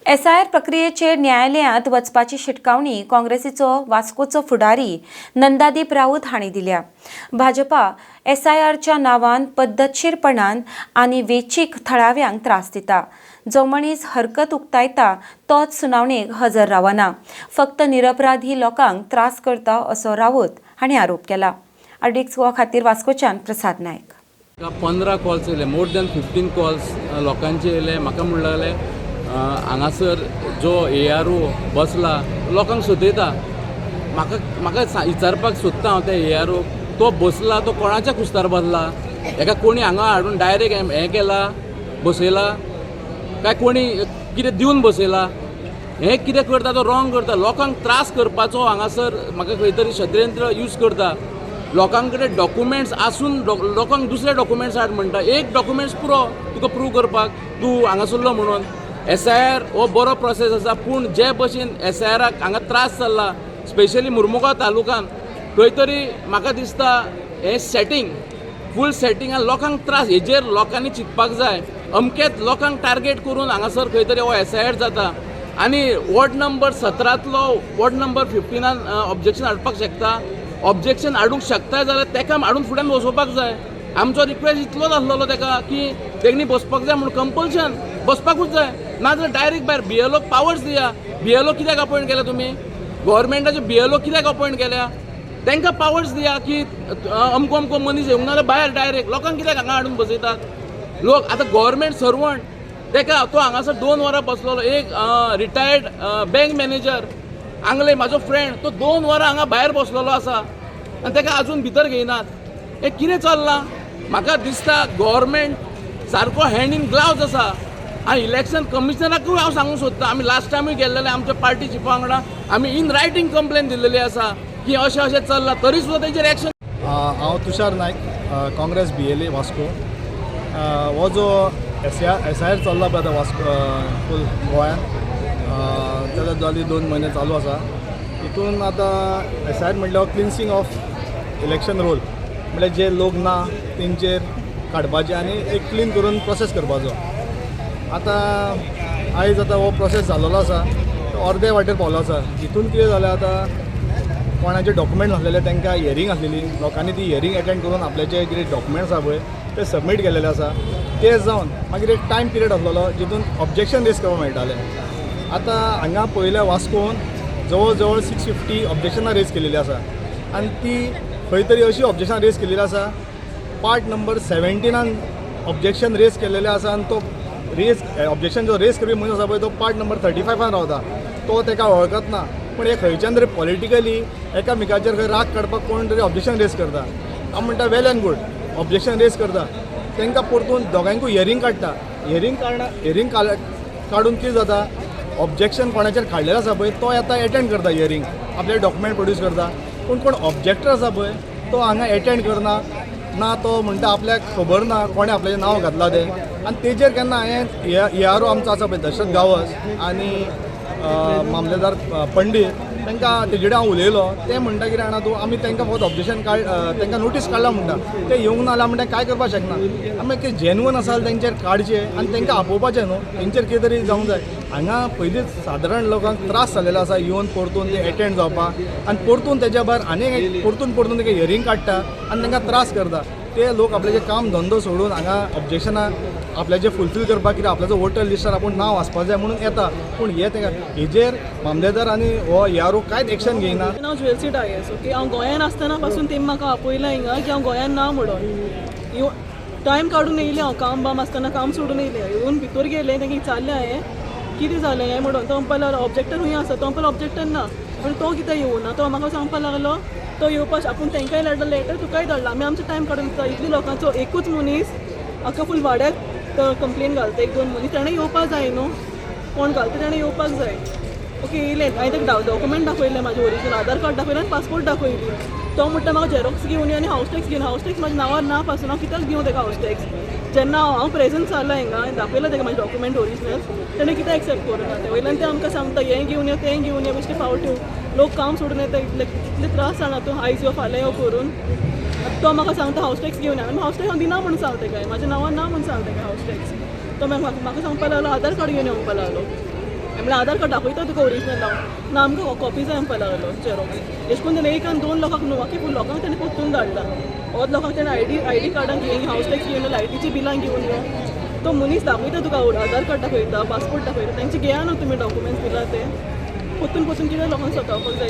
SIR प्रक्रियेचेर न्यायालयांत वचपाची शिटकावणी काँग्रेसीचो वास्कोचो फुडारी नंदादीप राऊत हांणी दिल्या. भाजपा एसआयआरच्या नांवान पद्दतशीरपणान आनी वेंचीक थळाव्यांक त्रास दिता. जो मनीस हरकत उक्तायता तोच सुनावणेक हजर रावना, फक्त निरपराधी लोकांक त्रास करता असो राऊत हांणी आरोप केला. आरडीएक्स गोवा खातीर वास्कोच्यान प्रसाद नायक. 15 कॉल्स येयले, मोर दॅन 15 कॉल्स लोकांचे येयले. म्हाका म्हणूंक लागले, हांगासर जो एआरओ बसला, लोकांक सतयता. म्हाका म्हाका विचारपाक सोदता हांव, त्या एआरओ तो बसला तो कोणाच्या खुस्तार बसला? हेका कोणी हांगा हाडून डायरेक्ट हें केला, बसयला, काय कोणी कितें दिवन बसयला? हें कितें करता तो रॉंग करता. लोकांक त्रास करपाचो हांगासर म्हाका खंय तरी षडयंत्र यूज करता. लोकां कडेन डॉक्युमेंट्स आसून लोकांक दुसरे डॉक्युमेंट्स हाड म्हणटा. एक डॉक्युमेंट्स पुरो तुका प्रूव करपाक तूं हांगासरलो म्हणून. एसआयआर हो बरो प्रोसेस आसा, पूण जे भशेन एसआयआराक हांगा त्रास चल्ला, स्पेशली मुर्मुगांव तालुकान, खंय तरी म्हाका दिसता हें सेटींग, फूल सेटींग आनी लोकांक त्रास. हेजेर लोकांनी चिंतपाक जाय. अमकेच लोकांक टार्गेट करून हांगासर खंय तरी हो एसआयआर जाता आनी वॉर्ड नंबर 17तलो वॉर्ड नंबर 15नान ऑब्जेक्शन हाडपाक शकता. ऑब्जेक्शन हाडूंक शकता जाल्यार ताका हाडून फुड्यान बसोवपाक जाय. आमचो रिक्वेस्ट इतलोच आसलेलो ताका की तेणी बसपाक जाय म्हणून, कंपल्शन बसपाकूच जाय. नाजाल्यार डायरेक्ट भायर. बीएलओक पावर्स दिया. बीएलओ कित्याक अपॉयंट केल्या तुमी? गव्हर्मेंटाचे बीएलओ कित्याक अपॉयंट केल्या? तांकां पावर्स दिया की अमको अमको मनीस येवंक ना जाल्यार भायर डायरेक्ट. लोकांक कित्याक हांगा हाडून बसयतात लोक? आतां गव्हर्मेंट सर्वंट, ताका तो हांगासर 2 वरां बसलेलो. एक रिटायर्ड बँक मॅनेजर आंगले, म्हाजो फ्रेंड, तो 2 वरां हांगा भायर बसलेलो आसा आनी ताका अजून भितर घेयनात. हें कितें चल्लां? म्हाका दिसता गव्हर्मेंट सारको हँड इन ग्लावज आसा. आनी इलेक्शन कमिशनराकूय हांव सांगूंक सोदतां, आमी लास्ट टायमूय गेल्लेले आमच्या पार्टी चिफा वांगडा, आमी इन रायटींग कंप्लेन दिल्लेली आसा की अशें अशें चल्लां, तरी सुद्दां तेंचेर एक्शन हांव तुषार नायक, काँग्रेस बीएलए वास्को. हो जो एसआयआर चल्ला पळय आतां वास्को, फूल गोंयांत, तेका जाली 2 म्हयने चालू आसा. हितून आतां एसआयआर म्हणल्यार क्लिन्सींग ऑफ इलेक्शन रोल, म्हणल्यार जे लोक ना तेंचेर काडपाचे आनी एक क्लीन करून प्रोसेस करपाचो. आतां आयज आतां हो प्रोसेस जाल्लो आसा, तो अर्दे वाटेर पावलो आसा. हितून कितें जालें, आतां कोणाचे डॉक्युमेंट नासलेले, तांकां हियरींग आसलेली. लोकांनी ती हियरींग एटेंड करून आपल्याचे कितें डॉक्युमेंट्स आसा पळय ते सबमीट केलेले आसा. ते जावन मागीर एक टायम पिरियड आसलेलो जितून ऑब्जेक्शन रेज करपाक मेळटालें. आतां हांगा पळयल्यार वास्कोन जवळ जवळ 650 ऑब्जेक्शनां रेज केलेली आसा आनी ती खंय तरी अशी ऑब्जेक्शन रेज केलेली आसा, पार्ट नंबर 17नान ऑब्जेक्शन रेज केलेले आसा आनी तो रेज ऑब्जेक्शन जो रेज करपी मनीस आसा पळय, तो पार्ट नंबर 35आन रावता, तो ताका वळखत ना. पूण हे खंयच्यान तरी पॉलिटिकली एकामेकाचेर खंय राग काडपाक कोण तरी ऑब्जेक्शन रेज करता. हांव म्हणटा, well and good, objection raise करता, तांकां परतून दोगांयकूय हियरींग काडटा. हियरींग काडना, हियरींग काडून कितें जाता, ऑब्जेक्शन कोणाचेर काडलेलें आसा पळय तो येता, एटेंड करता हियरींग, आपले डॉक्युमेंट प्रोड्यूस करता. पूण कोण ऑब्जेक्टर आसा पळय तो हांगा एटेंड करना ना. तो म्हणटा आपल्याक खबर ना कोणें आपल्याचें नांव घातलां तें. आनी तेजेर केन्ना हांवें एआरओ आमचो आसा पळय दशरथ गांवस आनी मामलेदार पंडीत, तांकां तेजे कडेन हांव उलयलो. ते म्हणटा, कितें जाणा तूं, आमी तांकां फकत ऑब्जेक्शन काड, तांकां नोटीस काडला म्हणटा, ते येवंक ना जाल्यार म्हणटा कांय करपाक शकना आमी. कितें जेन्युअन आसा जाल्यार तेंचेर काडचें आनी तांकां आपोवपाचें न्हू, तेंचेर कितें तरी जावंक जाय. हांगा पयलींच सादारण लोकांक त्रास जाल्लेलो आसा येवन परतून ते एटेंड जावपाक आनी परतून तेज्या भायर आनीक एक परतून परतून तांकां हियरींग काडटा आनी तांकां त्रास करता. ते लोक आपल्याचें काम धंदो सोडून हांगा ऑब्जेक्शनां आपल्याचें फुलफील करपाक, कित्याक आपल्याचो वोटर लिस्टार आपूण नांव आसपाक जाय म्हणून येता. पूण हे तांकां हेजेर मामलेदार आनी हो एआरओ कांयच एक्शन घेयना. म्हाजें नांव ज्वेलसी डायस. ओके, हांव गोंयान आसतना पासून तेमी म्हाका आपयलां हिंगा की हांव गोंयान ना म्हणून. येवन टायम काडून येयलें हांव, काम बाम आसतना काम सोडून येयलें. येवन भितर गेलें, तांकां विचारलें हांवें कितें जालें हें म्हणून. तो म्हणपाक लागलो ऑब्जेक्टर खंय आसा? तो म्हणपाक ऑब्जेक्टर ना. पूण तो कित्याक येवना? तो म्हाका सांगपाक लागलो तो येवपाक, आपूण तांकांय धाडला लेटर, तुकाय धाडला. आमी आमचो टायम काडून दिता. इतली लोकांचो एकूच मनीस आख्खा फूल वाड्याक कंप्लेन घालता, एक दोन मनीस, ताणें येवपाक जाय न्हू. कोण घालता ताणें येवपाक जाय. ओके, येयलें. हांवें ताका डॉक्युमेंट दाखयलें, म्हाजें ओरिजिनल आधार कार्ड दाखयलें आनी पासपोर्ट दाखयली. तो म्हणटा म्हाका झेरॉक्स घेवन यो आनी हावस टॅक्स घेवन. हावस टॅक्स म्हाज्या नांवार ना पासून हांव कित्याक दिवं ताका हावस टॅक्स? जेन्ना हांव प्रेजंट जाला हिंगा, हांवें दाखयलां ताका म्हाजें डॉक्युमेंट ओरिजिनल, तेणें कित्याक एक्सेप्ट करूं ना तें? वयल्यान ते आमकां सांगता हें घेवन यो, तें घेवन यो. बेश्टे फावट्यो. लोक काम सोडून येता, इतले कितले त्रास जाणा तूं, आयज यो फाल्यां यो करून. आतां तो म्हाका सांगता हावस टॅक्स घेवन यो. आनी हावस टॅक्स हांव दिना म्हणून सांगता काय, म्हाज्या नांवार ना म्हणून सांगता काय हावस टॅक्स. तो मागीर म्हाका सांगपाक लागलो आधार कार्ड घेवन यो म्हणपाक लागलो. म्हणल्यार आधार कार्ड दाखयता तुका ओरिजिनल हांव ना, आमकां कॉपी जाय म्हणपा लागलो झेरोक्स. एश करून तेणें एक आनी दोन लोकांक न्हू, आख्खे फूल लोकांक तेणें परतून धाडला. अर्द लोकांक तेणें आयडी कार्डां घेवन, हावस टॅक्स घेवन, लायटीची बिलां घेवन यो. तो मनीस दाखयता तुका, आधार कार्ड दाखयता, पासपोर्ट दाखयता, तेंचे घेया न्हू तुमी डॉक्युमेंट्स दिला ते. परतून परतून कितें लोकांक सतावपाक जाय?